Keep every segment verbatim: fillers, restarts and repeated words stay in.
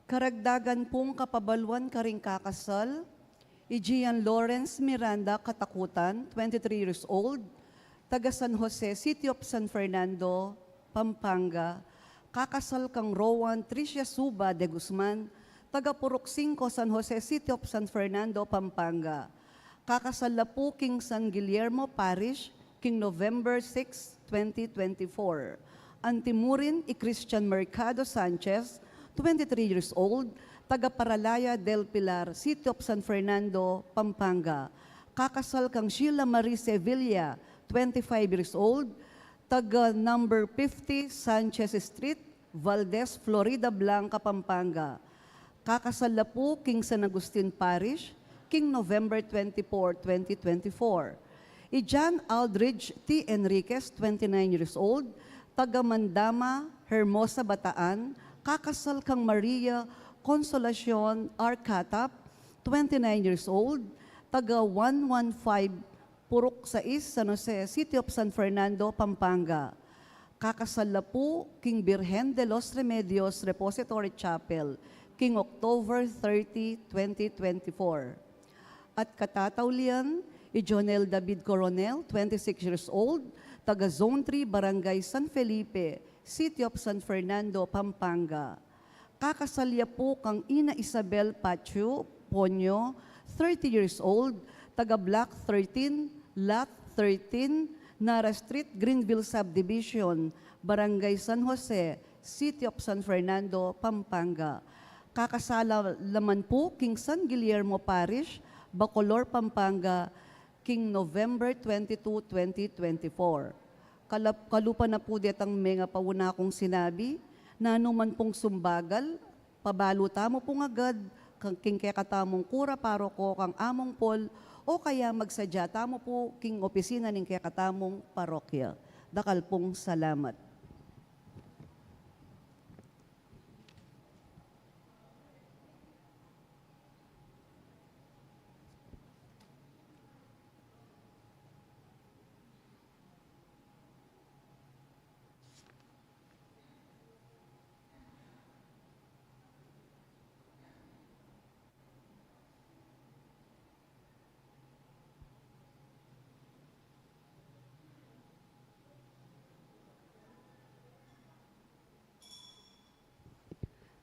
Karagdagan pung kapabaluan karing kakasal, i Gian Lawrence Miranda Katakutan, twenty-three years old, taga San Jose, City of San Fernando, Pampanga, kakasal kang Rowan Tricia Suba de Guzman, taga Purok Singko, San Jose, City of San Fernando, Pampanga. Kakasal la pu king San Guillermo Parish, king November six, twenty twenty-four. Antimurin i Christian Mercado Sanchez, twenty-three years old, taga Paralaya del Pilar, City of San Fernando, Pampanga. Kakasal kang Sheila Marie Sevilla, twenty-five years old, taga number fifty Sanchez Street, Valdez, Floridablanca, Pampanga. Kakasal la pu king San Agustin Parish, king November twenty-four, twenty twenty-four. I John Aldridge T. Enriquez, twenty-nine years old, taga Mandama, Hermosa, Bataan, kakasal kang Maria Consolacion R. Catap, twenty-nine years old, taga one one five Purok sais, San Jose, City of San Fernando, Pampanga. Kakasal la pu king Birhen de los Remedios Repository Chapel, king October thirty, twenty twenty-four. At katataulian, i Jonel David Coronel, twenty-six years old, taga Zone three, Barangay San Felipe, City of San Fernando, Pampanga. Kakasal ya pu kang Ina Isabel Pachu Ponyo, thirty years old, taga Block thirteen, Lot thirteen, Nara Street, Greenville Subdivision, Barangay San Jose, City of San Fernando, Pampanga. Kakasal la man pu king San Guillermo Parish, Bacolor, Pampanga, king November twenty-two, twenty twenty-four. Kalap-, kalupa na pu detang mengapauna kung sinabi, nanu man pung sumbagal, pabalu tamu pu agad kang king kekatamung kura paroko kang Among Paul, o kaya magsadya tamu pu king opisina ning kekatamung parokya. Dakal pung salamat.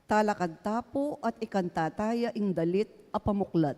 Talakad ta pu at ikanta taya ing dalit a pamuklat.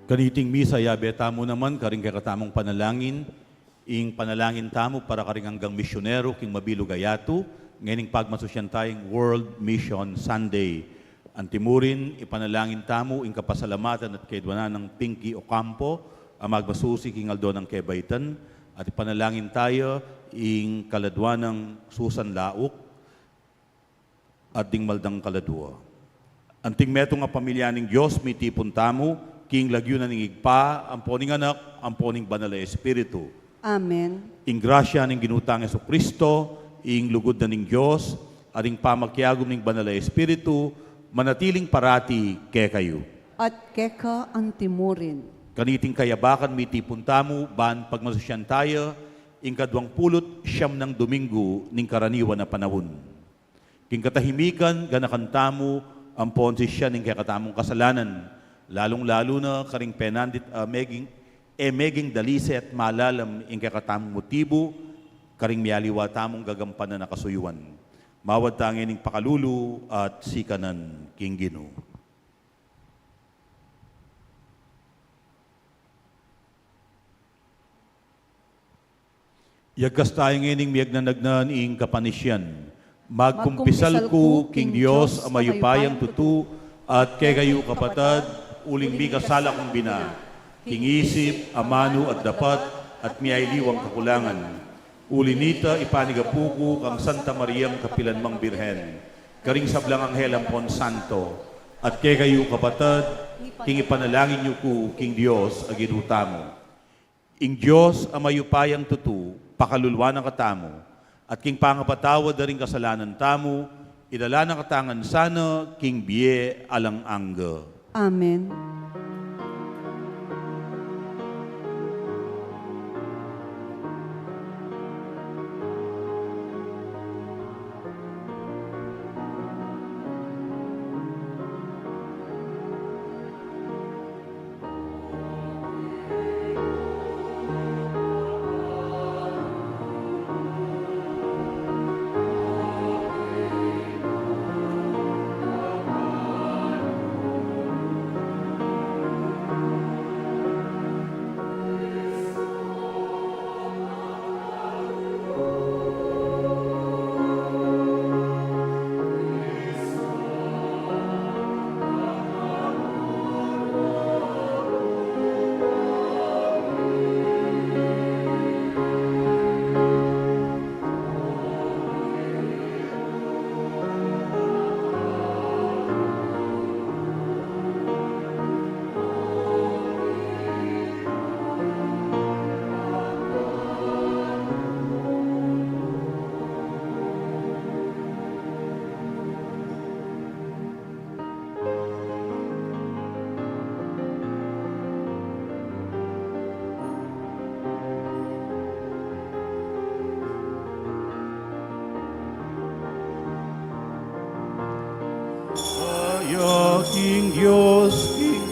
Kaniting misa, yabe tamu naman karing kekatamung panalangin, ing panalangin tamu para karing anggang misyonero king mabilug a yatu, ngening pagmasusyan taya ing World Mission Sunday. Antimurin, ipanalangin tamu ing kapasalamatan at kayadwanan nang Pinky Ocampo, a magmasusi king aldo nang kebaitan, at ipanalangin taya ing kaladwa nang Susan Lauk, at ding maldang kaladwa. Anting metung a pamilya ning Dios, mitipun tamu king lagyu na ning Ibpa, ampo ning Anak, ampo ning Banal a Espiritu. Amen. Ing grasya ning Ginu tang Jesucristo, ing lugud na ning Dios, at ing pamakiagum ning Banal a Espiritu, manatiling parati kekayu. At keka antimurin. Kaniting kayabakan, mitipun tamu ban pagmasusyan taya ing kadwang pulu't siyam nang Domingo ning karaniwan a panaun. King katahimikan, ganakan tamu ampon sisian ing kekatamung kasalanan, lalung-lalu na karing penandit a meging, e meging dalise at malalam ing kekatamung motibu karing mialiwa tamung gagampanan a kasuyuan. Mawad ta ngening pakalulu at sikanan king Ginu. Yagkas taya ngening miyagnanagnan ing kapanisian. Magkumpisal ku king Dios a mayupayang tutu, at kekayu kapatad, uling mikasala kung bina, king isip, amanu at dapat, at mialiwang kakulangan. Uli nita, ipanigapu ku kang Santa Mariang kapilanmang Birhen, karing sablang anghel ampon santo, at kekayu kapatad, king ipanalangin yu ku king Dios a Ginu tamu. Ing Dios a mayupayang tutu, pakaluluan na katamu, at king pangapatawad da ring kasalanan tamu, idala na katamu ngan sana king bie alang angga. Amen. Aya king Dios, king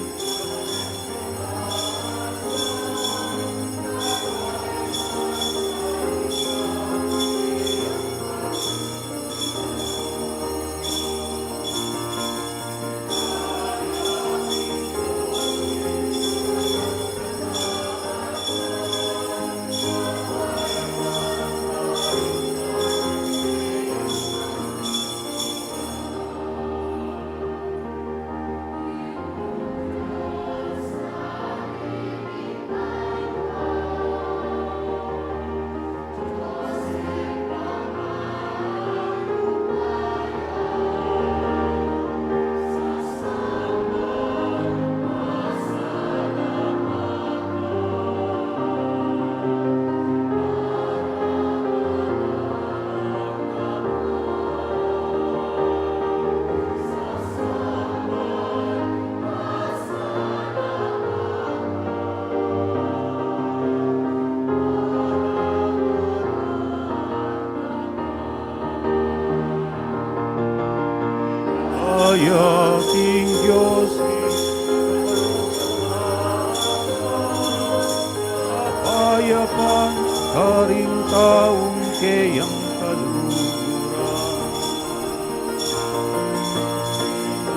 Aya king Dios, kapayapan karing taung keyang kaluguran.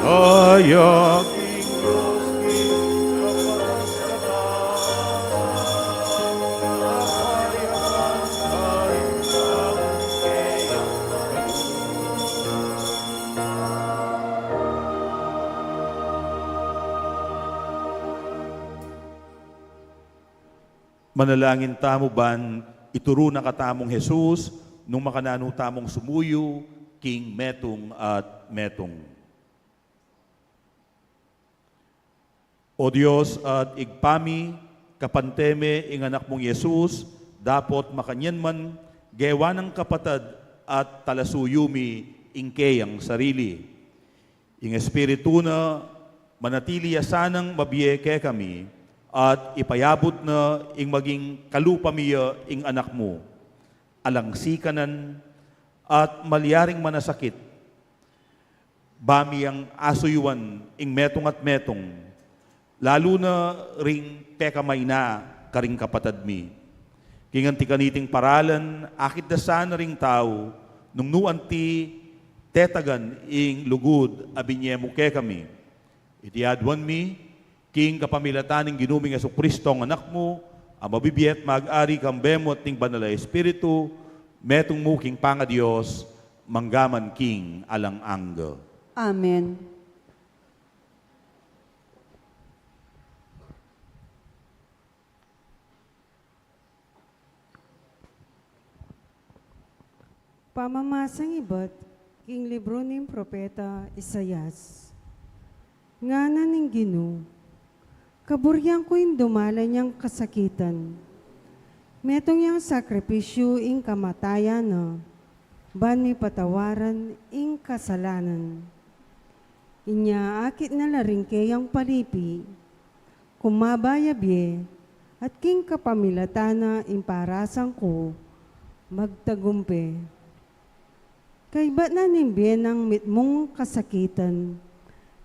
Aya king Dios, king Manalangin tamu ban ituru na katamung Jesus, nung makananu tamung sumuyu king metung at metung. O Dios at Ibpa mi, kapante me ing Anak mung Jesus, dapot makanyan man, gewa nang kapatad at talasuyu mi ing keyang sarili. Ing Espiritu na manatili ya sanang mabie kekami, at ipayabut na ing maging kalupa mi ya ing Anak mu. Alang sikanan at malyaring manasakit, ba mi yang asuyuan ing metung at metung, lalu na ring pekamayna karing kapatad mi. King anti kaniting paralan, akit da sana ring tau, nung nu anti tetagan ing lugud a binie mu kekami. Iti aduan mi, king kapamilatan ning Ginu ming Jesucristo, Anak mu, a mabibie at mag-ari kambe mu at ning Banal a Espiritu, metung mu king pangaDios, mangga man king alang angga. Amen. Pamamasang ibat king libru ning propeta Isaias. Ngana ning Ginu, kaburian ku ing dumalan yang kasakitan. Metung yang sakripisyu ing kamatayan na, ban mipatawaran ing kasalanan. Inya akit na la ring keyang palipi, kumaba ya bie, at king kapamilatan na ing parasan ku magtagumpe. Kaybat na ning bie nang mitmung kasakitan,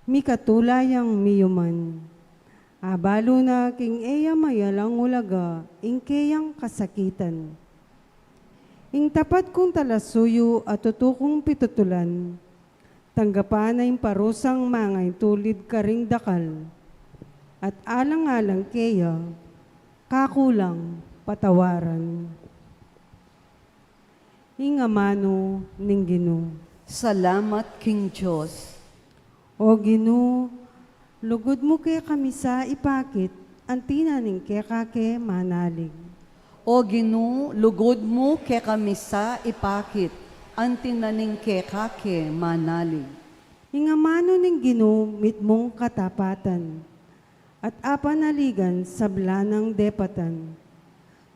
mikatula yang miyuman. Abalu na king e ya mayalang ulaga ing keyang kasakitan. Ing tapat kung talasuyu a tutu kung pitutulan, tanggapan na ing parusang mangaintulid karing dakal, at alang-alang keya, kaku lang patawaran. Ing amanu ning Ginu. Salamat king Dios. O Ginu, lugud mu kekami sa ipakit, anti na ning keka ke manalig. O Ginu, lugud mu kekami sa ipakit, anti na ning keka ke manalig. Ing amanu ning Ginu mitmung katapatan, at apanaligan sabla nang depatan.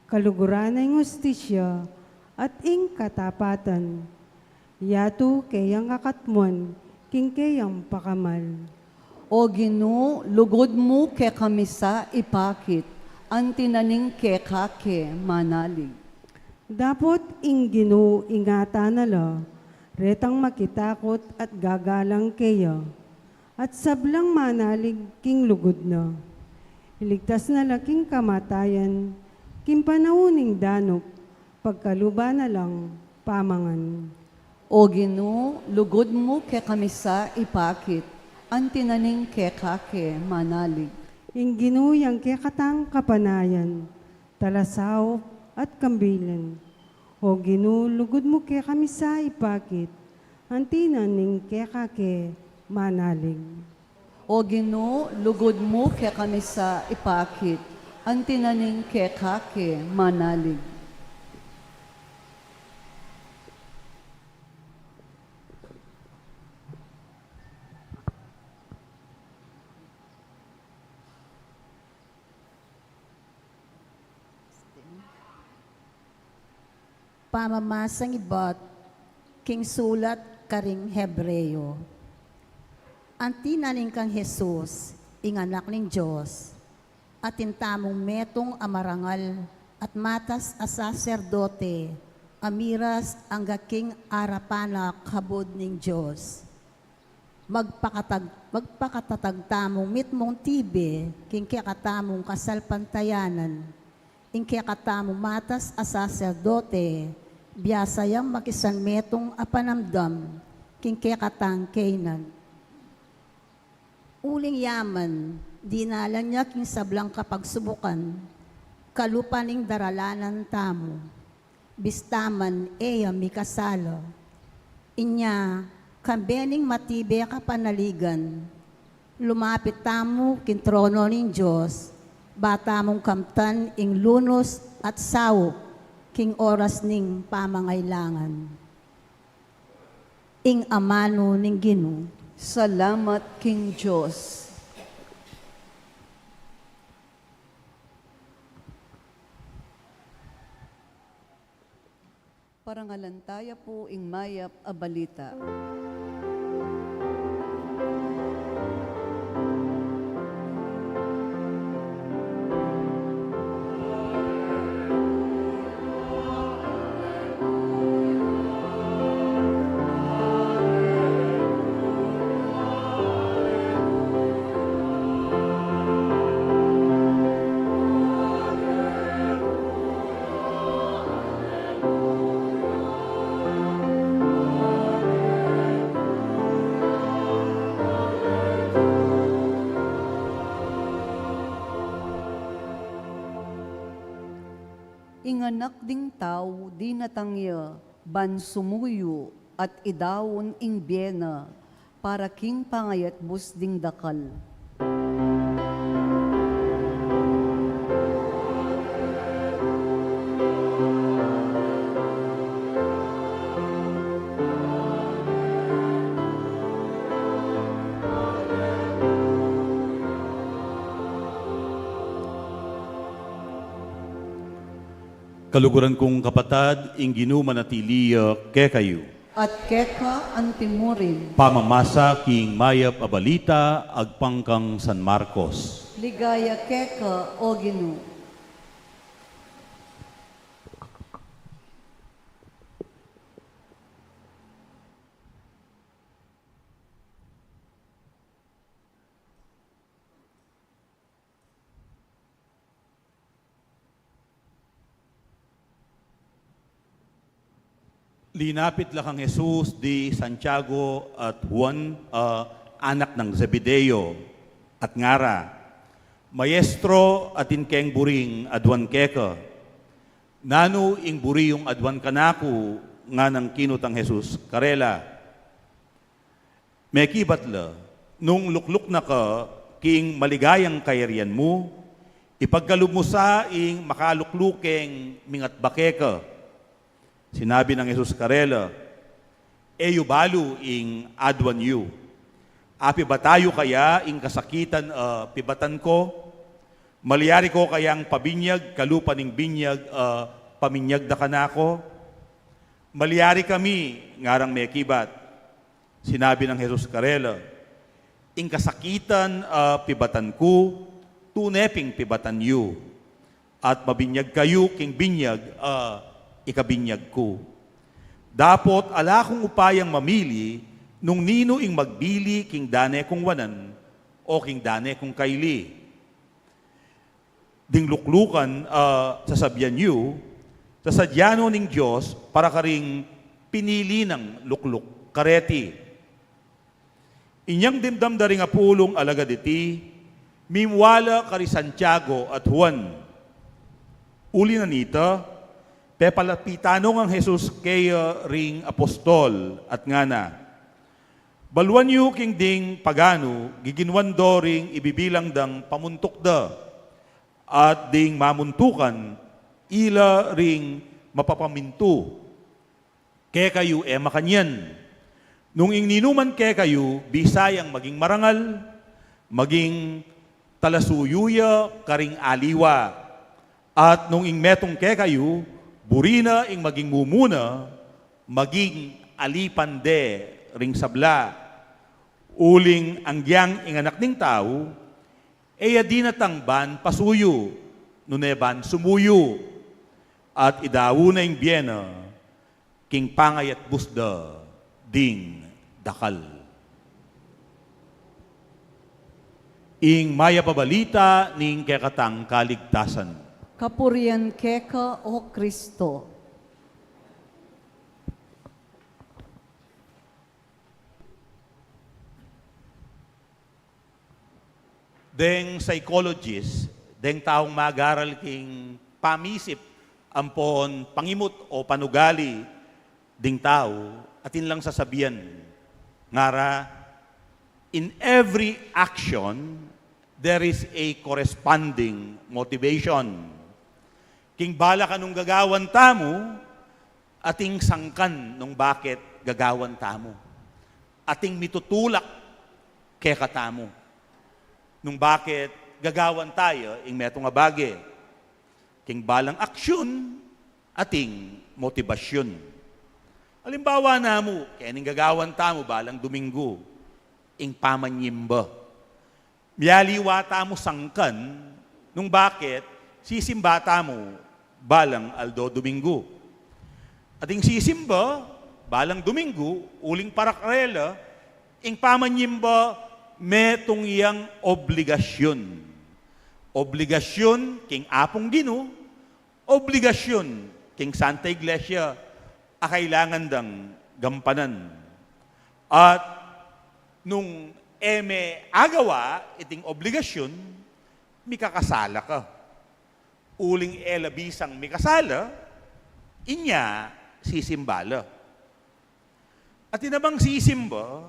Kaluguran na ing hustisya at ing katapatan. Yatu keyang akatmuan king keyang pakamal. O Ginu, lugud mu kekami sa ipakit, anti na ning keka ke manalig. Dapot ing Ginu ingatan na la retang makitakut at gagalang keya, at sablang manalig king lugud na. Iligtas na la king kamatayan, king panaun ning danup, pagkaluban na lang pamangan. O Ginu, lugud mu kekami sa ipakit, anti na ning keka ke manalig. Ing Ginu yang kekatang kapanayan, talasaup at kambilan. O Ginu, lugud mu kekami sa ipakit, anti na ning keka ke manalig. O Ginu, lugud mu kekami sa ipakit, anti na ning keka ke manalig. Pamamasang ibat king sulat karing Hebreo. Anti na ning kang Jesus, ing Anak ning Dios, atin tamung metung a marangal at matas a saserdote, a miras angga king arapan na kabud ning Dios. Magpakatag-, magpakatatag tamung mitmung tibe king kekatamung kasalpantayanan. Ing kekatamung matas a saserdote, biasa yang makisan metung a panamdam king kekatang kaynan. Uling ya man, dinalan ya king sablang kapagsubukan, kalupa ning daralanan tamu. Bista man e ya mikasala. Inya, kambe ning matibe a kapanaligan, lumapit tamu king trono ning Dios, Ba tamung kamtan ing lunus at saup king oras ning pamangailangan. Ing amanu ning Ginu. Salamat king Dios. Parangalan taya pu ing mayap a balita. Ing Anak ding Tau dinatang ya ban sumuyu at idaun ing bie na para king pangayatbus ding dakal. Kaluguran kung kapatad, ing Ginu manatili ya kekayu. At keka antimurin. Pamamasa king mayap a balita agpang kang San Marcos. Ligaya keka, O Ginu. Linapit la kang Jesus di Santiago at Juan, a anak nang Zebedeo, at ngara, "Maestro, atin keng buring aduan keka. Nanu ing buri yung aduan kanaku?" nganang kinutang Jesus karela. Mekibat la, "Nung lukluk na ka king maligayang kayarian mu, ipagkalub mu sa ing makalukluk keng mingatba keka." Sinabi nang Jesus karela, "E yu balu ing aduan yu. Apibata yu kaya ing kasakitan a pibatan ku? Malyari ku kayang pabinyag kalupa ning binyag a paminyag da kanaku?" "Malyari kami," ngarang mekibat. Sinabi nang Jesus karela, "Ing kasakitan a pibatan ku, tune ping pibatan yu, at mabinyag kayu king binyag a ikabinyag ku. Dapot ala kung upayang mamili nung ninu ing magbili king dane kung wanan o king dane kung kaili. Ding luklukan a sasabian yu, sasadya no ning Dios para karing pinili nang lukluk kareti." Inyang dimdam da ring apulung alagad iti, mimwala kari Santiago at Juan. Uli na nita, pepalapitan no ngang Jesus keya ring apostol at ngana, "Baluan yu king ding paganu, giginwan do ring ibibilang dang pamuntuk da, at ding mamuntukan, ila ring mapapamintu. Kekayu e makanyan. Nung ing ninuman kekayu bisayang maging marangal, maging talasuyu ya karing aliwa. At nung ing metung kekayu, buri na ing maging mumuna, maging alipan de ring sabla. Uling anggyang ing Anak ning Tau, e ya dinatang ban pasuyu, nune ban sumuyu, at idaun na ing bie na king pangayatbus da ding dakal." Ing mayap a balita ning kekatang kaligtasan. Kapurian keka, O Kristo. Deng psychologist, deng taung magaral king pamisip ampon pangimut o panugali ding tau, atin lang sasabian, ngara, "In every action, there is a corresponding motivation. King balakan nung gagawan tamu, ating sangkan nung bakit gagawan tamu. Ating mitutulak kekatamu nung bakit gagawan tamu ing metung a bage. King balang aksyon, ating motibasyun. Alimbawa namu, kening gagawan tamu balang Duminggu, ing pamanyimba. Mialiwa tamu sangkan nung bakit sisimba tamu balang aldo Duminggu. Ating sisimba balang Duminggu, uling para karela, ing pamanyimba metung yang obligasyun. Obligasyun king Apung Ginu, obligasyun king Santa Iglesia a kailangan dang gampanan. At nung e me agawa iting obligasyun, mikakasala ka. Uling e la bisang mikasala, inya sisimba la. At ing namang sisimba,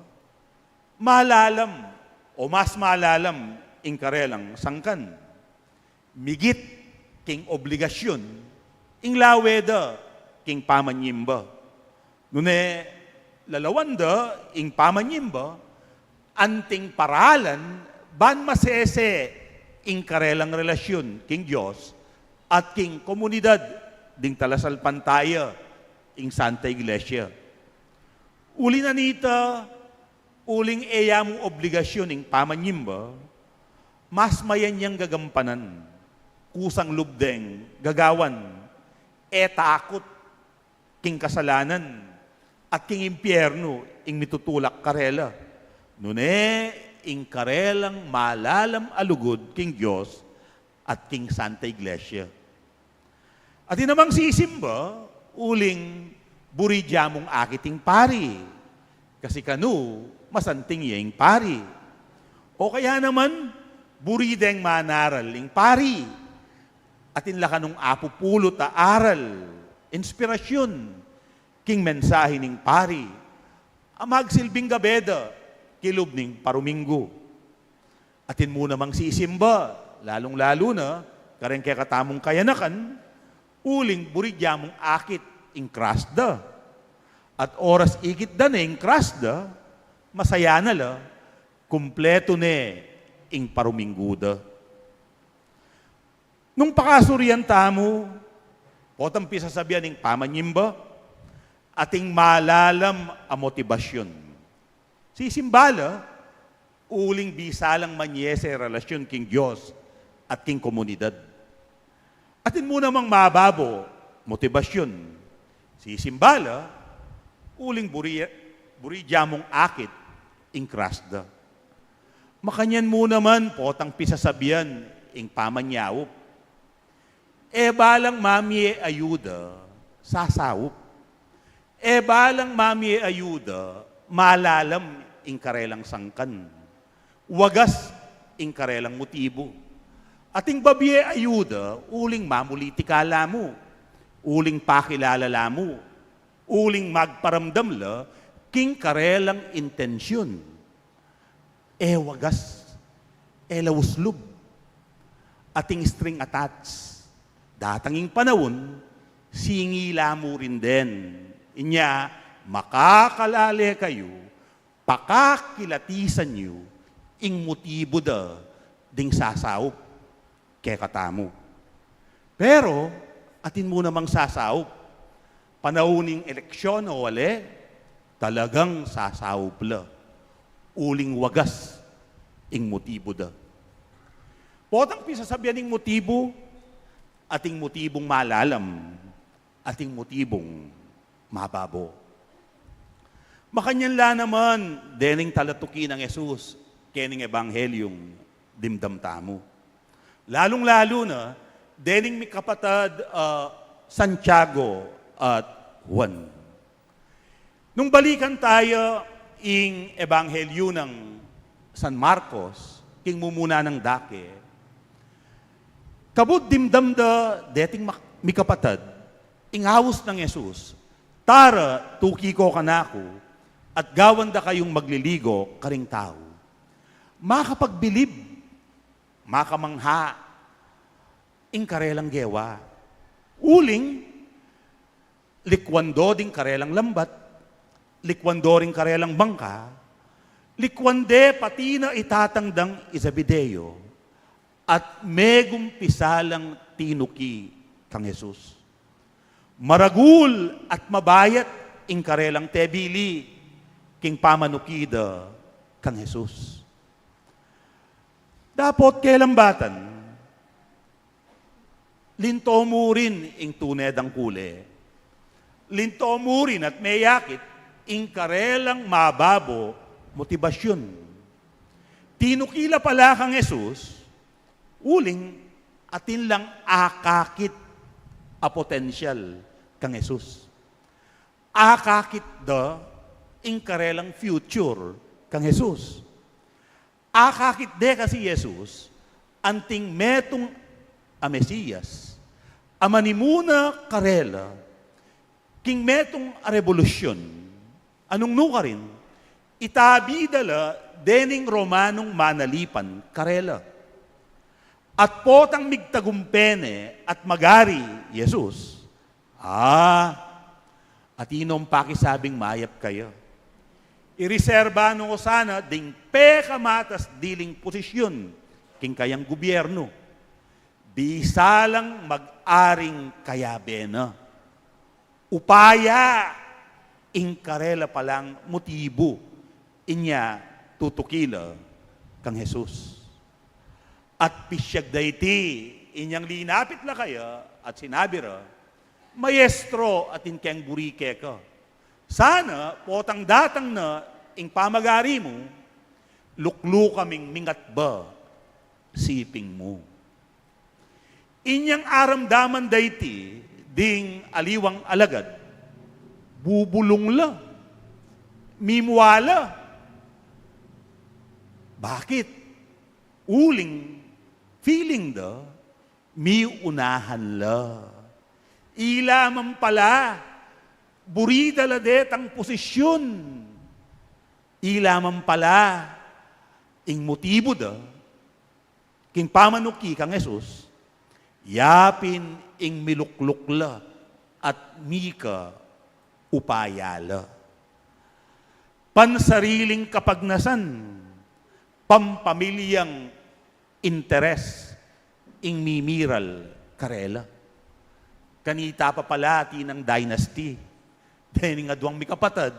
malalam o mas malalam ing karelang sangkan. Migit king obligasyun, ing lawe da king pamanyimba. Nune lalawan da ing pamanyimba, anting paralan ban masese ing karelang relasyun king Dios at king komunidad ding talasalpantaya, ing Santa Iglesia. Uli na nita, uling e ya mu obligasyun ing pamanyimba, mas mayan yang gagampanan, kusang lub deng gagawan, e takut king kasalanan at king impyernu ing mitutulak karela. Nune ing karelang malalam a lugud king Dios at king Santa Iglesia. At ing namang sisimba, uling buri dia mung akit ing pari. Kasi kanu, masanting ya ing pari. O kaya naman, buri deng manaral ing pari. Atin la kanung apupulut a aral, inspirasyun, king mensahe ning pari a magsilbing gabe da kilub ning paruminggu. Atin mu namang sisimba, lalung-lalu na kareng kekatamung kayanakan, uling buri dia mung akit ing kras da. At oras ikit da ne ing kras da, masaya na la, kumpletu ne ing paruminggu da. Nung pakasurian tamu, potang pisasabian ing pamanyimba, ating malalam a motibasyun. Sisimba la, uling bisa lang manyese relasyun king Dios at king komunidad. Atin mu namang mababo, motibasyun. Sisimba la, uling buri, buri dia mung akit ing kras da. Makanyan mu naman potang pisasabian ing pamanyaup. E balang mamie ayuda, sasaup. E balang mamie ayuda, malalam ing karelang sangkan. Wagas ing karelang motibu. Ating babie ayuda, uling mamulitika la mu, uling pakilala la mu, uling magparamdam la king karelang intensyun. E wagas, e la uslub. Ating string attached. Datang ing panaun, singi la mu rin den. Inya, makakalale kayu, pakakilatisan yu ing motibu da ding sasaup kekatamu. Pero, atin mu namang sasaup. Panaun ning eleksyon o ale, talagang sasaup la. Uling wagas ing motibu da. Potang pisasabian ing motibu, ating motibung malalam, ating motibung mababo. Makanyan la naman dening talatuki nang Jesus kening ebanghelyung dimdam tamu. Lalung-lalu na dening mikapatad a Santiago at Juan. Nung balikan taya ing ebanghelyu nang San Marcos, king mumuna nang dake, kabud dimdam da deting mak-, mikapatad, ing aus nang Jesus, "Tara, tuki ko kanaku, at gawan da kayung magliligo karing tau." Makapagbilib makamangha ing karelang gewa. Uling, likwan do ding karelang lambat, likwan do ring karelang bangka, likwan de pati na i tatang dang i Zebedeo, at megumpisa lang tinuki kang Jesus. Maragul at mabayat ing karelang tebili king pamanuki da kang Jesus. Dapot kelambatan, linto mu rin ing tune dang kule. Linto mu rin at meyakit ing karelang mababo motibasyun. Tinuki la pala kang Jesus, uling atin lang akakit a potensyal kang Jesus. Akakit da ing karelang future kang Jesus. Akakit de kasi Jesus anting metung a Mesiyas a manimuna karela king metung a rebolusyun. Anung nukarin, itabi da la dening Romanung manalipan karela. At potang migtagumpe ne at magari Jesus, ah, atin nong pakisabing mayap kaya. Ireserba no sana ding pekamatas diling posisyun king kayang gubyernu. Bisa lang mag-aring kayabe na. Upaya ing karela palang motibu inya tutuki la kang Jesus. At pisyag da iti inyang linapit la kaya at sinabi ra, "Maestro, atin keng buri keka. Sana potang datang na ing pamagari mu, lukluka ming mingatba siping mu." Inyang aramdaman da iti ding aliwang alagad, bubulung la, mimua la. Bakit? Uling feeling da, miunahan la. Ila man pala, buri da la detang posisyun. Ila man pala, ing motibu da king pamanuki kang Jesus, yapin ing milukluk la at mika upaya la. Pansariling kapagnasan, pampamilyang interes ing mimiral karela. Kanita pa pala atin nang dynasty. Dening adwang mikapatad,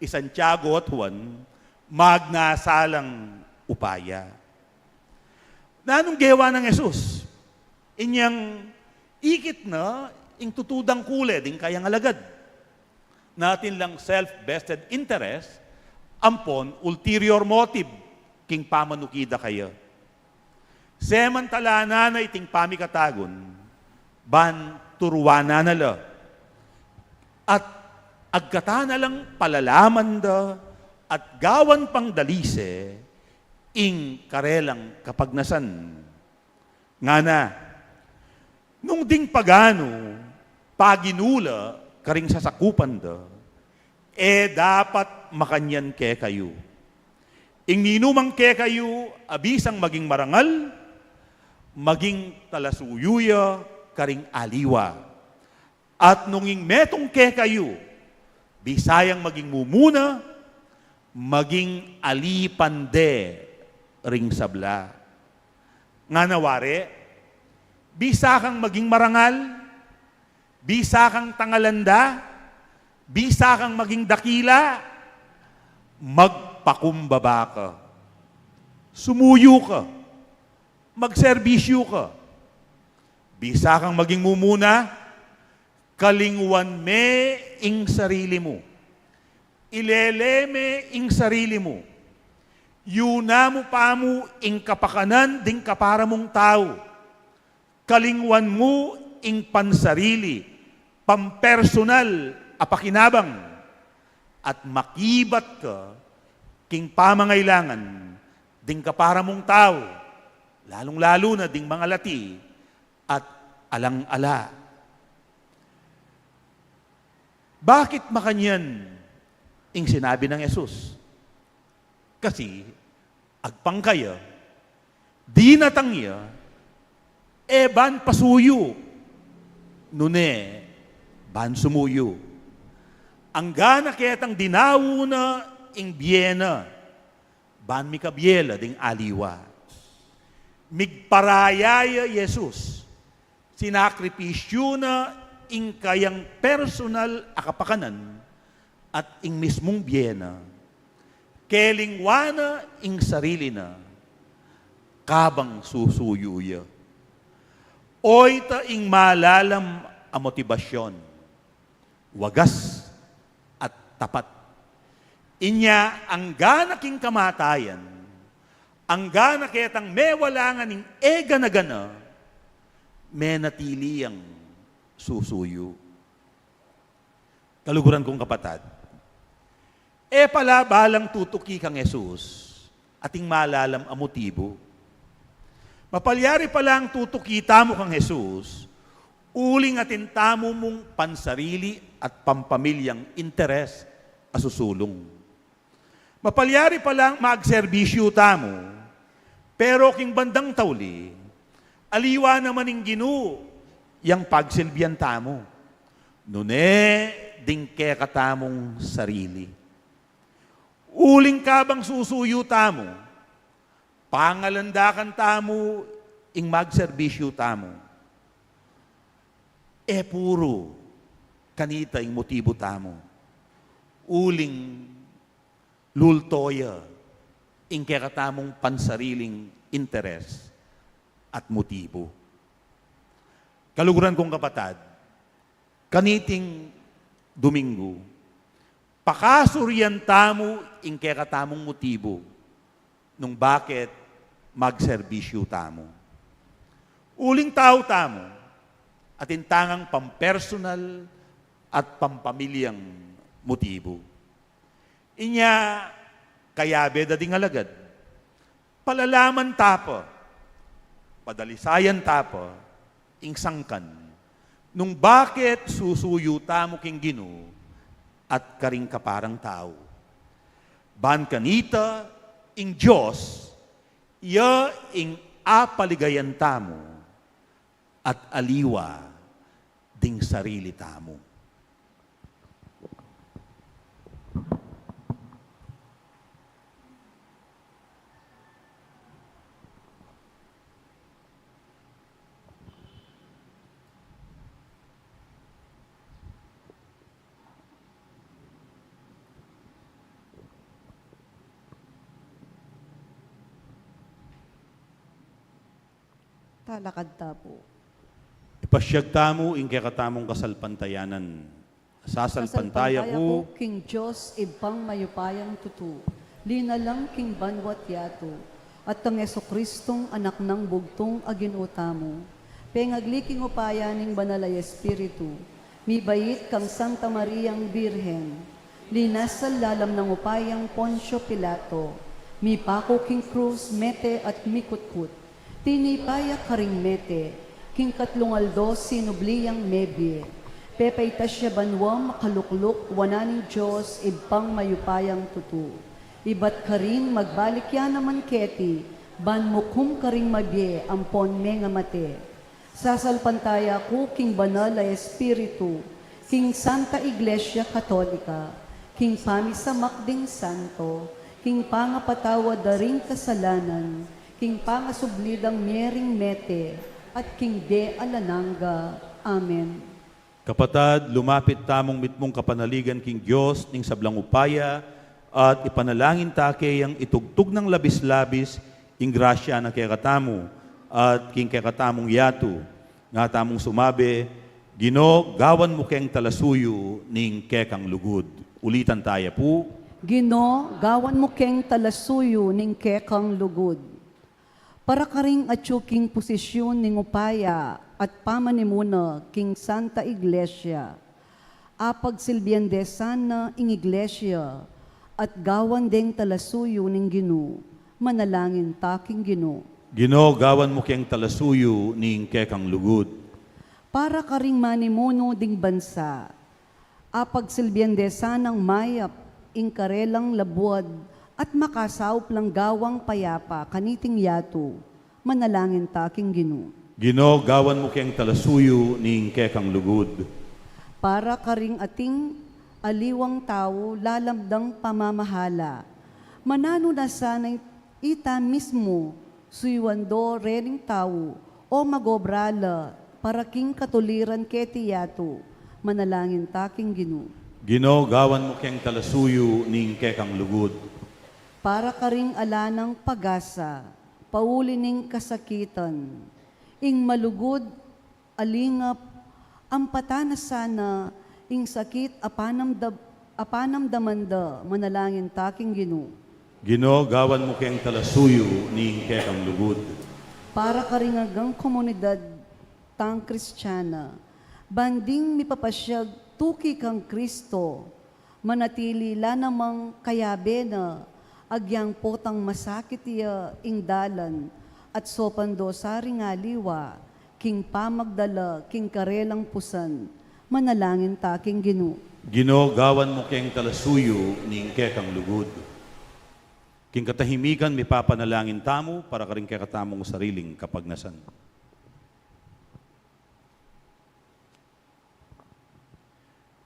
i Santiago at Juan, magnasa lang upaya. Nanung gewa nang Jesus? Inyang ikit na ing tutu dang kule ding kayang alagad. Atin lang self-vested interest, ampon ulterior motive king pamanuki da kaya. Semantalanan na iting pamikatagun, ban turuanan na la. At agkatan na lang palalaman da at gawan pang dalise ing karelang kapagnasan. Ngana, nung ding paganu paginu la karing sasakupan da, e dapat makanyan kekayu. Ing ninumang kekayu a bisang maging marangal, maging talasuyu ya karing aliwa. At nung ing metung kekayu, bisa yang maging mumuna, maging alipan de ring sabla. Ngana wari, bisa kang maging marangal, bisa kang tangalan da, bisa kang maging dakila, magpakumbaba ka. Sumuyu ka. Magserbisyu ka. Bisa kang maging mumuna, kalingwan me ing sarili mu. Ilele me ing sarili mu. Yuna mu pa mu ing kapakanan ding kapara mung tau. Kalingwan mu ing pansarili, pampersonal a pakinabang, at makibat ka king pamangailangan ding kapara mung tau, lalung-lalu na ding mangalati at alang-ala. Bakit makanyan ing sinabi nang Jesus? Kasi agpang kaya, Dinatang ya, e ban pasuyu, nune ban sumuyu. Angga na ketang dinawu na ing bie na, ban mikabie la ding aliwa. Migparaya ya i Jesus, sinakripisyu na ing kayang personal a kapakanan at ing mismung bie na. Kelingwa na ing sarili na, kabang susuyu ya. Oyta ing malalam a motibasyon, wagas at tapat. Inya angga na king kamatayan, angga na ketang mewalangan ing e gana-gana, menatili yang susuyu. Kaluguran kung kapatad, e pala balang tutuki kang Jesus ating malalam a motibu. Mapalyari palang tutuki tamu kang Jesus uling atin tamu mung pansarili at pampamilyang interes a susulung. Mapalyari palang magserbisyu tamu, pero king bandang tauli, aliwa naman ing Ginu yang pagsilbian tamu, nune ding kekatamung sarili. Uling kabang susuyu tamu, pangalandakan tamu ing magserbisyu tamu. E puru kanita ing motibu tamu, uling lulto ya ing kekatamung pansariling interes at motibu. Kaluguran kung kapatad, kaniting Domingo, pakasurian tamu ing kekatamung motibu nung bakit magserbisyu tamu. Uling tau tamu, atin tangang pampersonal at pampamilyang motibu. Inya, kayabe da ding alagad, palalaman ta pa, padalisayan ta pa ing sangkan nung bakit susuyu tamu king Ginu at karing kaparang tau. Ban kanita ing Dios, iya ing apaligayan tamu at aliwa ding sarili tamu. Talakad ta pu. Ipasyag tamu ing kekatamung kasalpantayanan. Sasalpantaya ku king Dios, Ibpang mayupayang tutu, linalang king banwa't yatu, at kang Jesucristong Anak nang bugtung a Ginu tamu, pengagli king upaya ning Banal a Espiritu, mibait kang Santa Mariang Birhen, linasal lalam nang upayang Poncio Pilato, mipaku king krus, mete at mikutkut, tinipa ya karing mete, king katlung aldo sinubli yang mebie, pepaitas ya banwa, makalukluk wanan ning Dios Ibpang mayupayang tutu. Ibat karin magbalik ya naman keti, ban mukum karing mabie ampon mengamate. Sasalpantaya ku king Banal a Espiritu, king Santa Iglesia Katolika, king pamisamak ding santo, king pangapatawad da ring kasalanan, king pangasubli dang mie ring mete, at king bie alang angga. Amen. Kapatad, lumapit tamung mitmung kapanaligan king Dios ning sablang upaya, at ipanalangin ta keyang itugtug nang labis-labis ing grasya na kekatamu at king kekatamung yatu. Nga tamung sumabi, Ginu, gawan mu keng talasuyu ning kekang lugud. Ulitan taya pu. Ginu, gawan mu keng talasuyu ning kekang lugud. Para karing atyu king posisyun ning upaya at pamanimuna king Santa Iglesia, apagsilbian de sana ing Iglesia at gawan deng talasuyu ning Ginu. Manalangin ta king Ginu. Ginu, gawan mu keng talasuyu ning kekang lugud. Para karing manimunu ding bansa, apagsilbian de sanang mayap ing karelang labuad at makasaup lang gawang payapa kaniting yatu. Manalangin ta king Ginu. Ginu, gawan mu keng talasuyu ning kekang lugud. Para karing ating aliwang tau lalam dang pamamahala, mananu na sana ita mismu suyuan do reng tau o magobra la para king katuliran keti yatu. Manalangin ta king Ginu. Ginu, gawan mu keng talasuyu ning kekang lugud. Para karing ala nang pag-asa pauli ning kasakitan, ing malugud a lingap, ampatan na sana ing sakit a panamdam-, a panamdaman da. Manalangin ta king Ginu. Ginu, gawan mu keng talasuyu ning kekang lugud. Para karing anggang komunidad tang Kristiana, ban ding mipapasyag tuki kang Kristo, manatili la namang kayabe na agyang potang masakit ya ing dalan at sopan do sa ring aliwa king pamagdala king karelang pusan. Manalangin ta king Ginu. Ginu, gawan mu keng talasuyu ning kekang lugud. King katahimikan, mipapanalangin tamu para karing kekatamung sariling kapagnasan.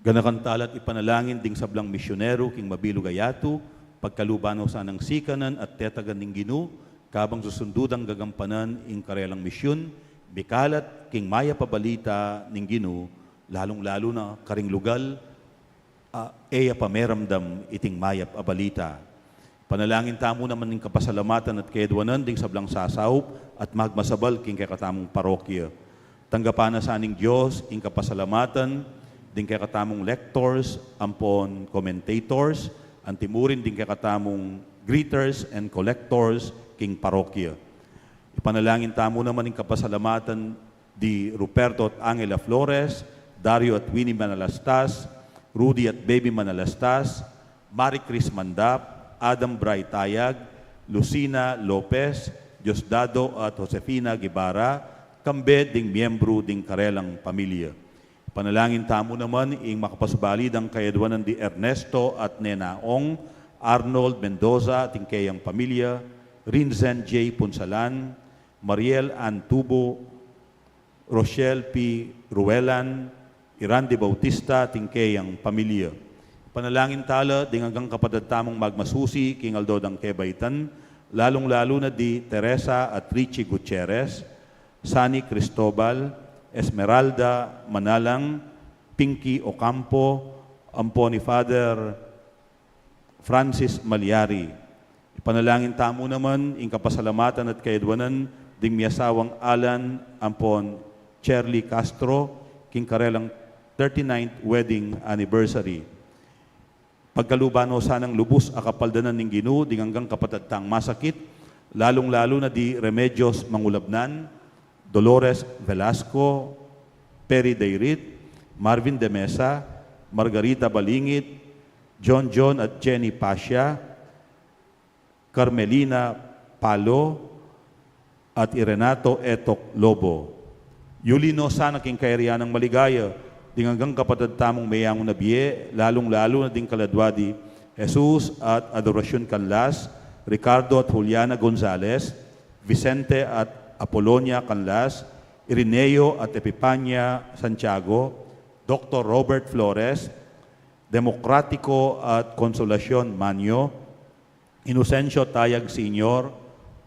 Ganakan tala't ipanalangin ding sablang misyuneru king mabilug a yatu, pagkaluban no sanang sikanan at tetagan ning Ginu, kabang susundu dang gagampanan ing karelang misyun, mikalat king mayap a balita ning Ginu, lalung-lalu na karing lugal a e ya pa meramdam iting mayap a balita. Panalangin tamu naman ing kapasalamatan at kayadwanan ding sablang sasaup at magmasabal king kekatamung parokya. Tanggapan na sa ning Dios ing kapasalamatan ding kekatamung lectors ampon commentators, antimurin ding kekatamung greeters and collectors king parokya. Ipanalangin tamu naman ing kapasalamatan di Ruperto at Angela Flores, Dario at Winnie Manalastas, Rudy at Baby Manalastas, Marie Chris Mandap, Adam Bray Tayag, Lucina Lopez, Diosdado at Josefina Guevara, kambe ding miyembru ding karelang pamilya. Panalangin tamu naman ing makapasubali dang kayadwanan di Ernesto at Nena Ong, Arnold Mendoza at ing keyang pamilya, Rinzen J. Punsalan, Mariel Ann Tubo, Rochelle P. Ruelan, Irandi Bautista at ing keyang pamilya. Panalangin tala ding anggang kapatad tamung magmasusi king aldo dang kebaitan, lalung-lalu na di Teresa at Richie Gutierrez, Sunny Cristobal, Esmeralda Manalang, Pinky Ocampo, ampon ni Father Francis Malyari. Ipanalangin tamu naman ing kapasalamatan at kayadwanan ding miyasawang Alan ampon Cherly Castro king karelang thirty-ninth wedding anniversary. Pagkaluban no sanang lubus a kapaldanan ning Ginu ding anggang kapatad tang masakit, lalung-lalu na di Remedios Mangulabnan, Dolores Velasco, Perry Dayrit, Marvin de Mesa, Margarita Balingit, John John at Jenny Pasha, Carmelina Palo, at i Renato Etok Lobo. Yuli no sana king kayarian nang maligaya ding anggang kapatad tamung meyangu na bie, lalung-lalu na ding kaladwa di Jesus at Adoracion Canlas, Ricardo at Juliana Gonzalez, Vicente at Apolonia Canlas, Irineo at Epipania Santiago, Doktor Robert Flores, Demokratiko at Consolacion Manyo, Inocencio Tayag Senior,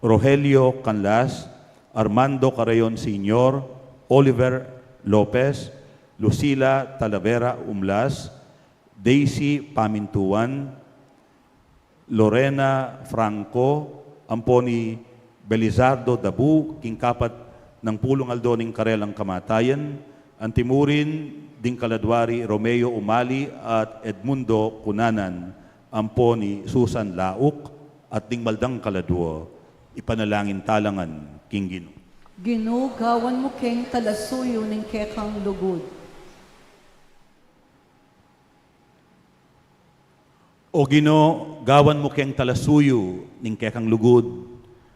Rogelio Canlas, Armando Carreon Senior, Oliver Lopez, Lucila Talavera Umlas, Daisy Pamintuan, Lorena Franco, ampon ni Belizardo Dabu, king kapat nang pulung aldo ning karelang kamatayan, antimurin ding kaladwa ri Romeo Umali at Edmundo Cunanan, ampon ni Susan Lauk, at ding maldang kaladwa. Ipanalangin tala ngan king Ginu. Ginu, gawan mu keng talasuyu ning kekang lugud. O Ginu, gawan mu keng talasuyu ning kekang lugud.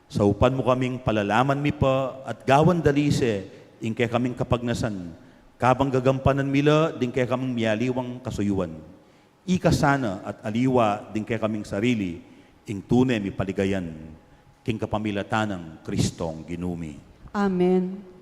Saupan mu kaming palalaman mi pa at gawan dalise ing kekaming kapagnasan, kabang gagampanan mi la ding kekaming mialiwang kasuyuan. Ika sana at aliwa ding kekaming sarili ing tune mi paligayan. King kapamilatan nang Kristong Ginu mi. Amen.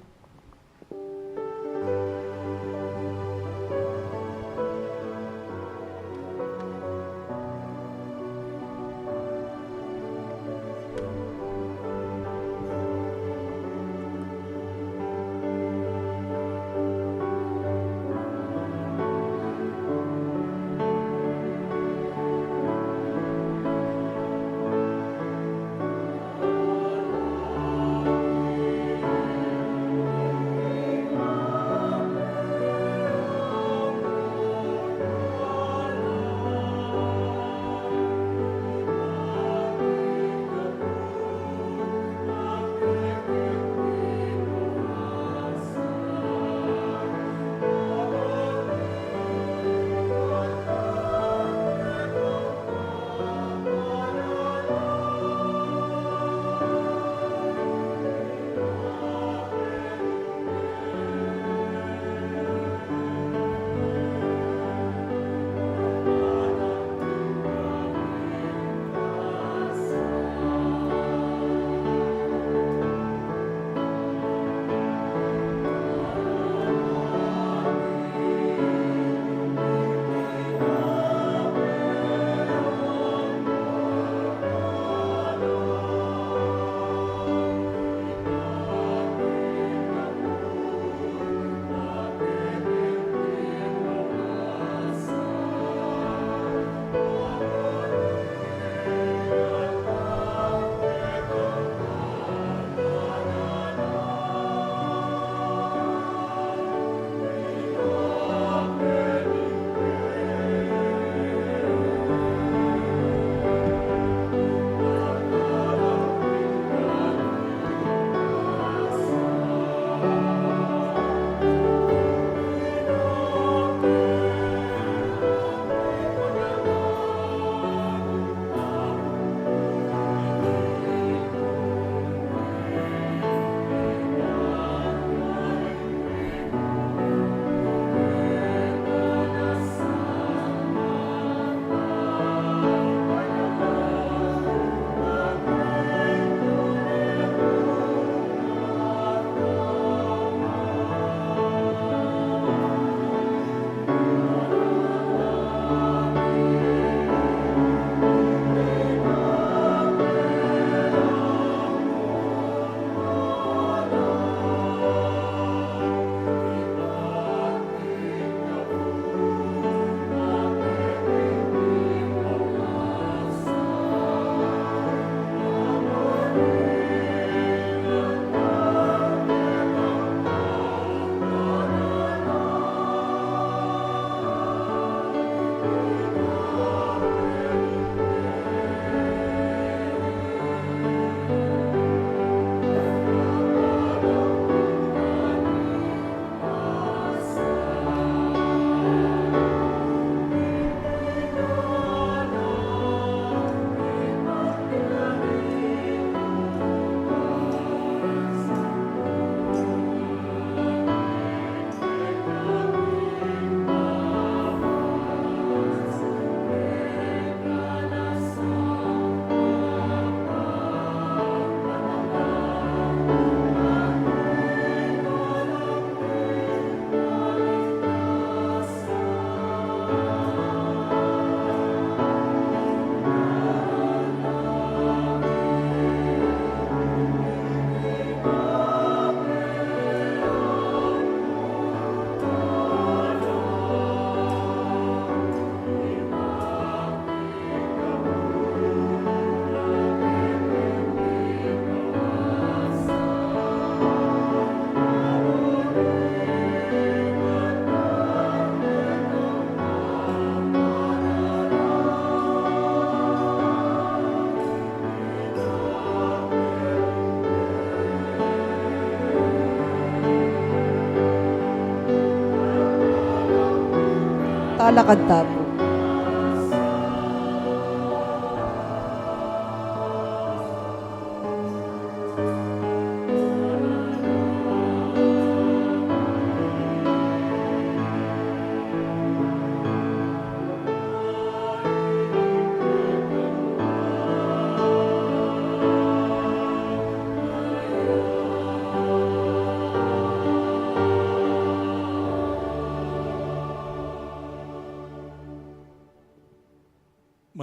Talakad ta pu.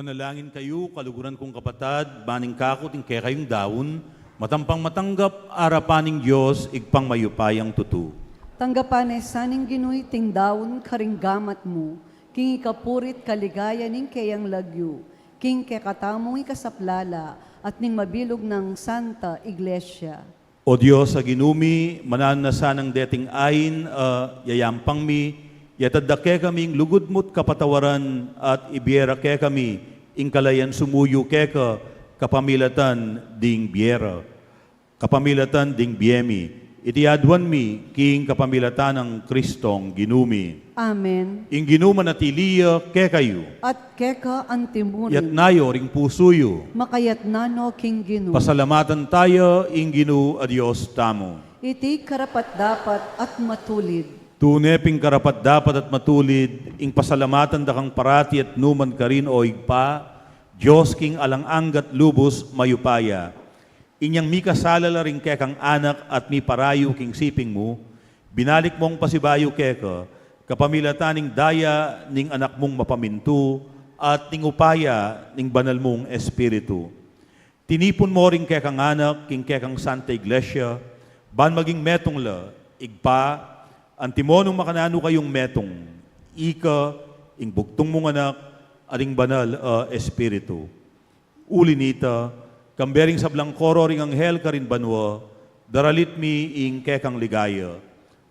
Manalangin kayu, kaluguran kung kapatad, ban ing kaku at ing kekayung daun, matampang matanggap arapan ning Dios, Ibpang mayupayang tutu. Tanggapan na sa ning Ginu iting daun karing gamat mu, king ikapuri't kaligayan ning keyang lagyu, king kekatamung ikasaplala, at ning mabilug nang Santa Iglesia. O Dios a Ginu mi, mananu na sanang deting ain a yayampang mi, yatad da kekami ing lugud mu't kapatawaran at ibie ra kekami ing kalayan sumuyu keka kapamilatan ding bie ra. Kapamilatan ding bie mi, iti aduan mi king kapamilatan nang Kristong Ginu mi. Amen. Ing Ginu manatili ya kekayu. At keka antimurin. Yatna yu ring pusu yu. Makayatna no king Ginu. Pasalamatan taya ing Ginu a Dios tamu. Iti karapat-dapat at matulid. Tune pin karapat-dapat at matulid, ing pasalamatan da kang parati at nu man karin, O Ibpa, Dios king alang angga't lubus mayupaya. Inyang mikasala la ring kekang anak at miparayu king siping mu, binalik mung pasibayu keka, kapamilatan ning daya ning Anak mung mapamintu at ning upaya ning Banal mung Espiritu. Tinipun mu ring kekang anak king kekang Santa Iglesia, ban maging metung la, Ibpa, antimonung makananu kayung metung, ika, ing bugtung mung Anak, at ing Banal a Espiritu. Uli nita, kambe ring sablang koro ring anghel karin banua, daralit mi ing kekang ligaya.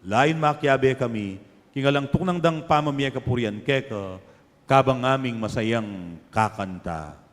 Lain makiabe kami, king alang tuknang dang pamamie kapurian keka, kabang aming masayang kakanta.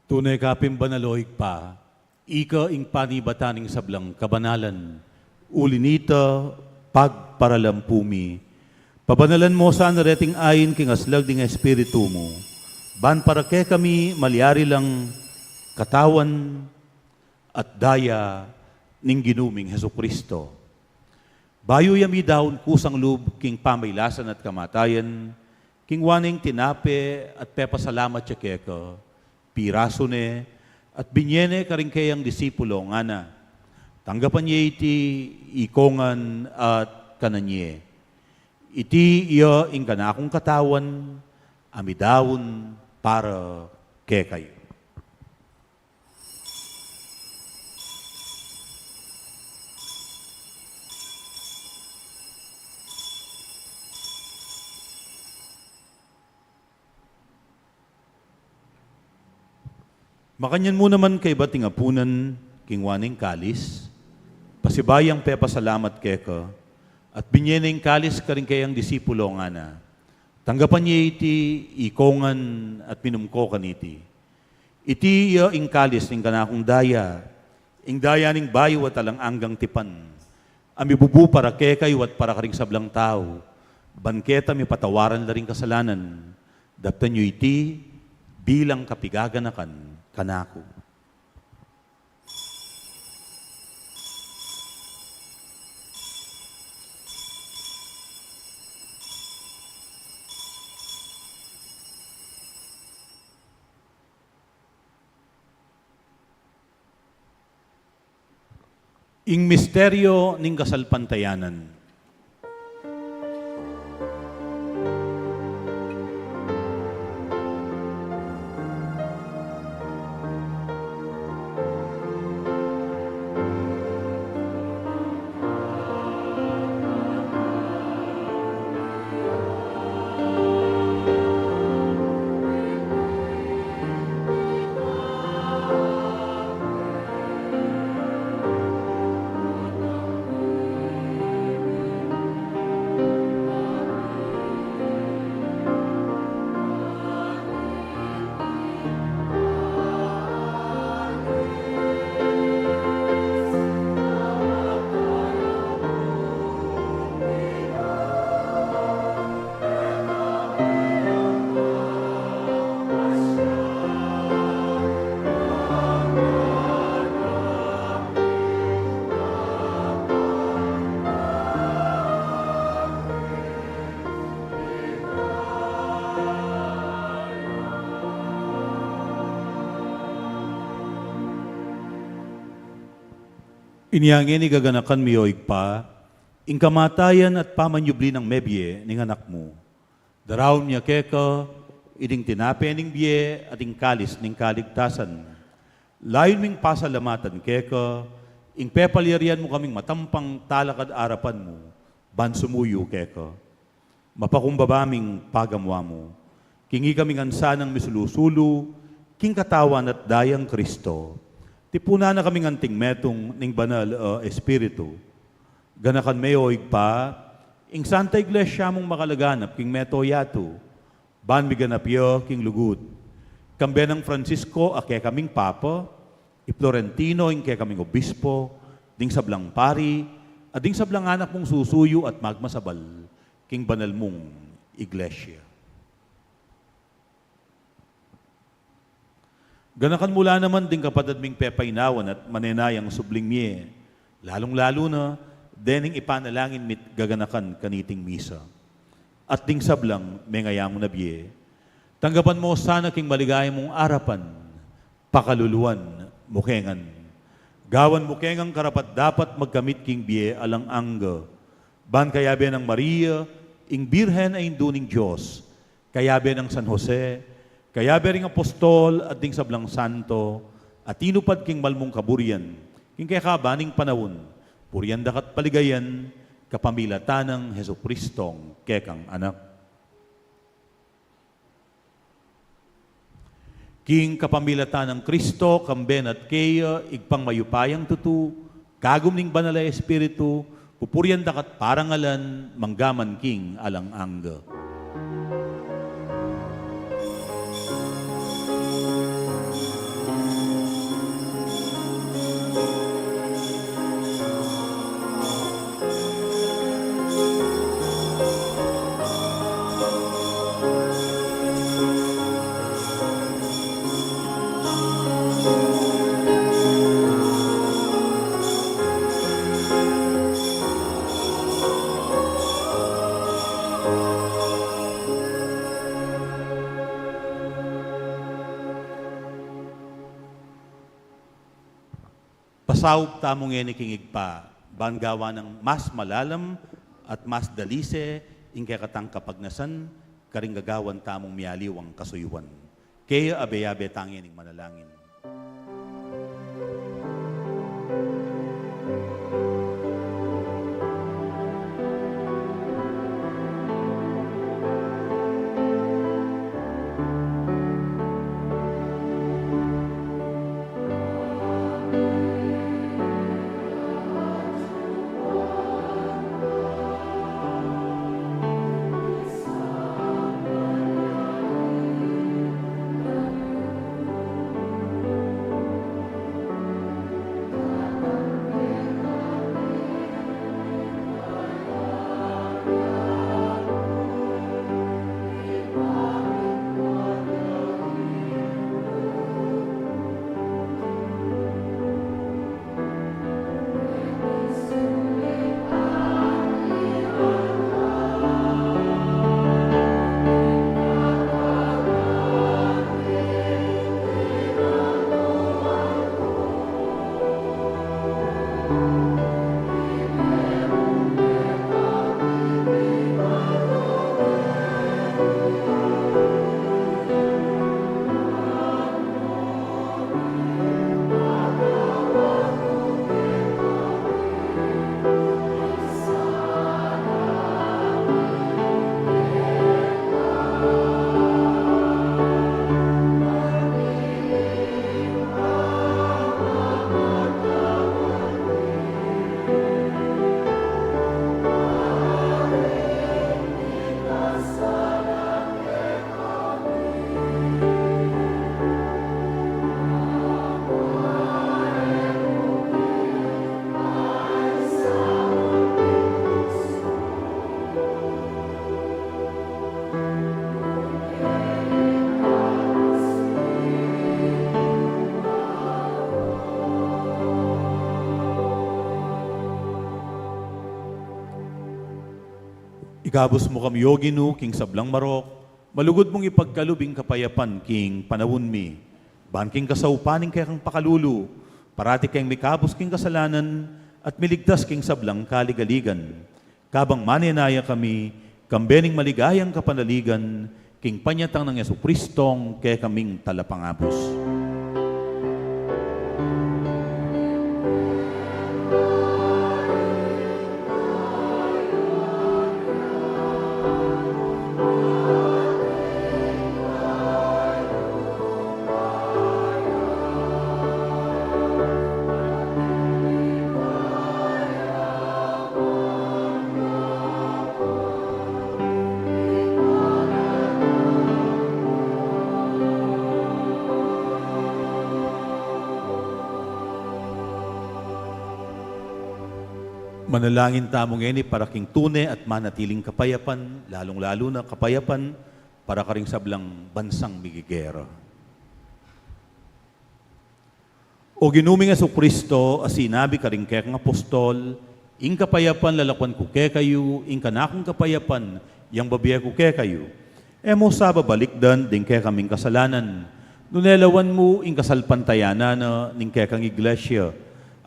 Tune ka pin banal, o Ibpa, ika ing panibatan ning sablang kabanalan. Uli nita, pagparalampu mi, pabanalan mo sana reting ain king aslag ning Espiritu mu, ban para kekami malyari lang katawan at daya ning Ginu ming Jesucristo. Bayu ya midaun kusang lub king pamailasan at kamatayan, kingwa ne ing tinape at pepasalamat ya keka, pirasu ne, at binye ne karing keyang disipulo, ngana: Tanggapan ye iti ikongan at kanan ye. Iti iya ing kanakung katawan, a midaun para kekayu. Makanyan mu naman kaybat ning apunan, kingwa ne ing kalis, pasibayu yang pepasalamat keka, at binye ne ing kalis karing keyang disipulo, ngana: Tanggapan ye iti ikongan at minum ko kaniti. Iti iya ing kalis ning kanakung daya, ing daya ning bayu at alang anggang tipan, a mibubu para kekayu at para karing sablang tau, ban keta mipatawaran la ring kasalanan. Daptan yu iti bilang kapigaganakan kanaku. Ing misteryo ning kasalpantayanan. Inya ngeni gaganakan mi, o Ibpa, ing kamatayan at pamanyubli nang mebie ning Anak mu. Daraun mi keka iting tinape ning bie at ing kalis ning kaligtasan. Layun ming pasalamatan keka ing pepalyarian mu kaming matampang talakad arapan mu ban sumuyu keka. Mapakumbaba ming pagamu-amu king ikami ngan sanang misulu-sulu king katawan at dayang Kristo. Tipunan na kaming anting metung ning Banal a Espiritu. Ganakan me, o Ibpa, ing Santa Iglesia mung makalaganap king mabilug a yatu, ban miganap ya king lugud. Kambe nang Francisco a kekaming Papa, i Florentino ing kekaming Obispo, ding sablang pari, at ding sablang anak mung susuyu at magmasabal king banal mung Iglesia. Ganakan mu la naman ding kapatad ming pepainawan at manenayang subling mie, lalung-lalu na dening ipanalangin mi't gaganakan kaniting misa. At ding sablang mengayamu na bie, tanggapan mu sana king maligaya mung arapan, pakaluluan mu ke ngan. Gawan mu ke ngan karapat-dapat magkamit king bie alang angga. Ban kayabe nang Maria, ing Birhen a Indu ning Dios, kayabe nang San Jose, kayabe ring apostol at ding sablang santo a tinupad king malmung kaburian king kekabaning panaun, purian daka't paligayan kapamilatan nang Jesucristong kekang Anak. King kapamilatan nang Kristo, kambe na't keya, Ibpang mayupayang tutu, kagum ning Banal a Espiritu, pupurian daka't parangalan, manggaman king alang angga. Pasaup tamu ngeni king Ibpa, ban gawan nang mas malalam at mas dalise ing kekatang kapagnasan, karing gagawan tamung mialiwang kasuyuan. Kaya abe-abe tang ing manalangin. Ikabus mu kami, O Ginu, king sablang marok, malugud mung ipagkalub ing kapayapan king panaun mi. Ban king kasaupan ning kekang pakalulu, parati keng mikabus king kasalanan at miligtas king sablang kaligaligan. Kabang manenaya kami, kambe ning maligayang kapanaligan, king panyatang nang Jesucristong kekaming Talapangabus. Manalangin tamu ngeni para king tune at manatiling kapayapan, lalung-lalu na kapayapan para karing sablang bansang migigera. O Ginu ming Jesucristo, a sinabi karing kekang apostol, "Ing kapayapan lalakuan ku kekayu, ing kanakung kapayapan yang bibie ku kekayu." E mu sa babalikdan ding kekaming kasalanan, nune lawan mu ing kasalpantayanan na ning kekang iglesia,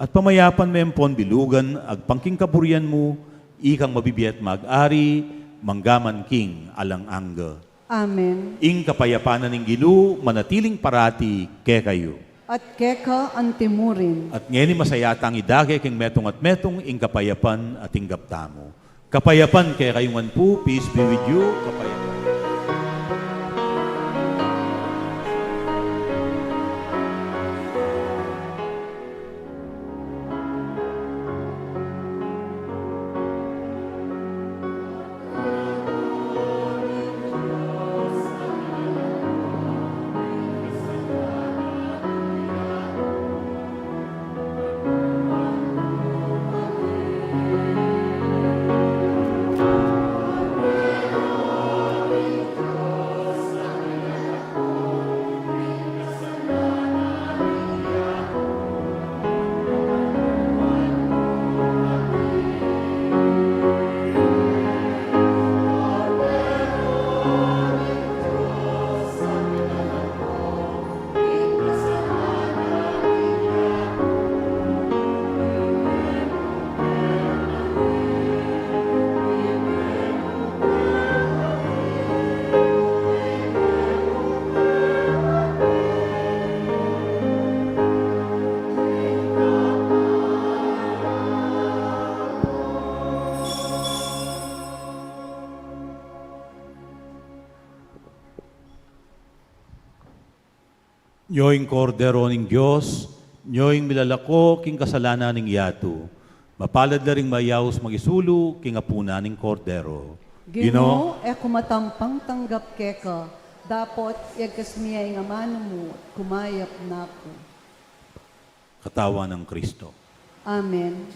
at pamayapan me ampon bilugan agpang king kaburian mu, ikang mabibie at mag-ari, mangga man king alang angga. Amen. Ing kapayapan na ning Ginu manatiling parati kekayu. At keka antimurin. At ngeni masaya tang idake king metung at metung ing kapayapan a tinggap tamu. Kapayapan kekayu ngan pu, peace be with you, kapayapan. Nyo ing Kordero ning Dios, nyo ing milalako king kasalanan ning yatu. Mapalad la ring mayaus mangisulu king apunan ning Kordero. Ginu, e ku matampang tanggap keka, dapot yagkas mi ya ing amanu mu, kumayap na ku. Katawan nang Kristo. Amen.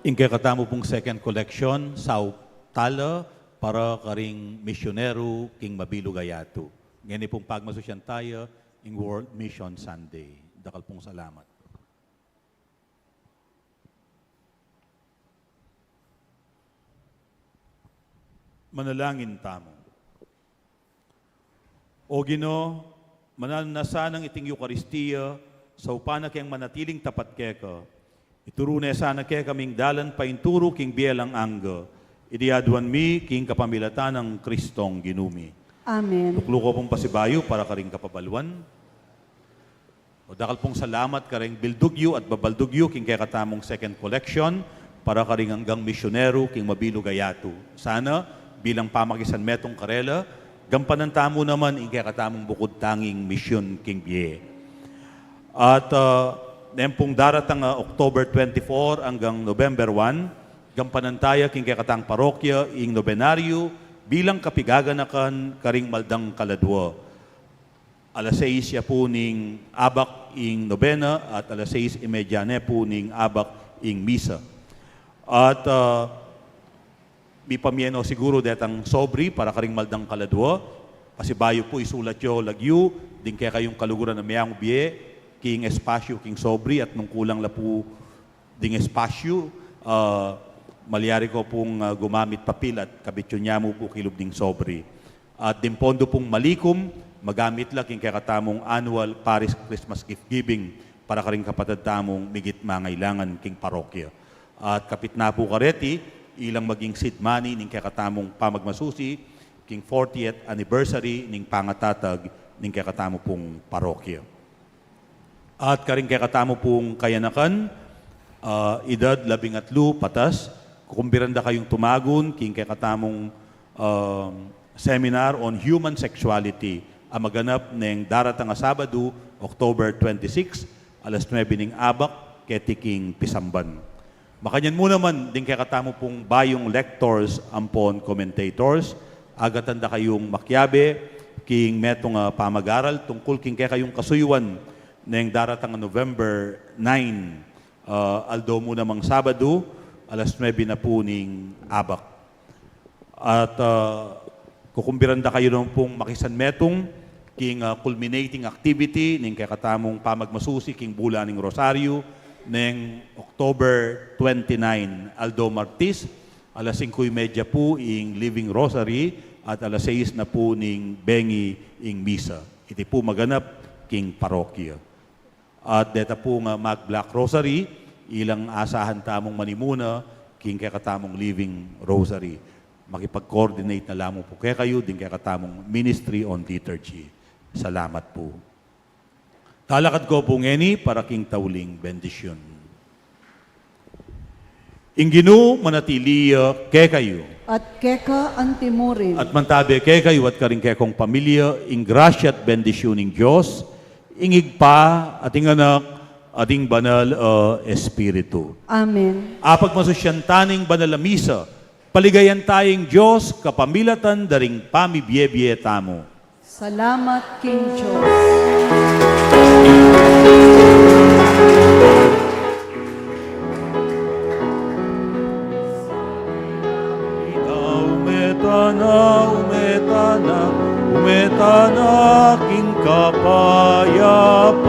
Ing kekatamu pung second collection, saup tala para karing misyuneru king mabilug a yatu. Ngeni pung pagmasusyan taya ing World Mission Sunday. Dakal pung salamat. Manalangin tamu. O Ginu, mananu na sanang iting Eukaristia, saupan na keng manatiling tapat keka, ituru ne sana kekaming dalan painturu king bie alang angga. Iti aduan mi king kapamilatan nang Kristong Ginu mi. Amen. Tuklu ko pung pasibayu para karing kapabaluan. O, dakal pung salamat kareng bildug yu at babaldug yu king kekatamung second collection para karing anggang misyuneru king mabilug a yatu. Sana, bilang pamakisanmetung karela, gampanan tamu naman ing kekatamung bukud tanging misyun king bie. At, ah, neng pung daratang a October twenty-four anggang November one, gampanan taya king kekatang parokya ing nobenaryu bilang kapigaganakan karing maldang kaladua. Alas seis ya pu ning abak ing nobena at alas seis y media ne pu ning abak ing misa. At, ah, mipamie no siguru detang sobri para karing maldang kaladua. Pasibayu pu isulat yu lagyu ding kekayung kaluguran a meangu bie king espasyu king sobri at nung kulang la pu ding espasyu, ah, malyari ko pung, ah, gumamit papil at kabityun ya mu pu kilub ding sobri. At ding pondo pung malikum, magamit la king kekatamung annual Parish Christmas Gift Giving para karing kapatad tamung migit mangailangan king parokya. At kapit na pu kareti, ilang maging seed money ning kekatamung pamagmasusi king fortieth anniversary ning pangatatag ning kekatamu pung parokya. At karing kekatamu pung kayanakan, ah, edad labing atlu patas, kukumbiran da kayung tumagun king kekatamung, ah, seminar on human sexuality a maganap neng daratang a Sabadu, October twenty-six, alas nuebe ning abak, keti king Pisamban. Makanyan mu naman ding kekatamu pung bayung lectors ampon commentators, agatan da kayung makiabe king metung a pamag-aral tungkul king kekayung kasuyuan neng daratang a November nine, ah, aldo mu namang Sabadu, alas nuebe na pu ning abak. At, ah, kukumbiran da kayu naman pung makisanmetung king, ah, culminating activity ning kekatamung pamagmasusi king bula ning Rosaryu neng October twenty-nine, aldo Martis, alas singku y media pu ing Living Rosary at alas seis na pu ning bengi ing misa. Iti pu maganap king parokya. At deta pung mag-Black Rosary, ilang asahan tamung manimuna king kekatamung Living Rosary. Makipag-coordinate na la mu pu kekayu ding kekatamung Ministry on Liturgy. Salamat pu. Talakad ko pu ngeni para king tauling bendisyun. Ing Ginu manatili ya kekayu. At keka antimurin. At mantabe kekayu at karing kekong pamilya ing grasya at bendisyun ning Dios, ing Ibpa, at ing Anak, at ing Banal a Espiritu. Amen. Apagmasusyan ta ning banal a misa, paligayan ta ing Dios kapamilatan da ring pamibie-bie tamu. Salamat king Dios. Ume tana, ume tana, ume tana king kapayap-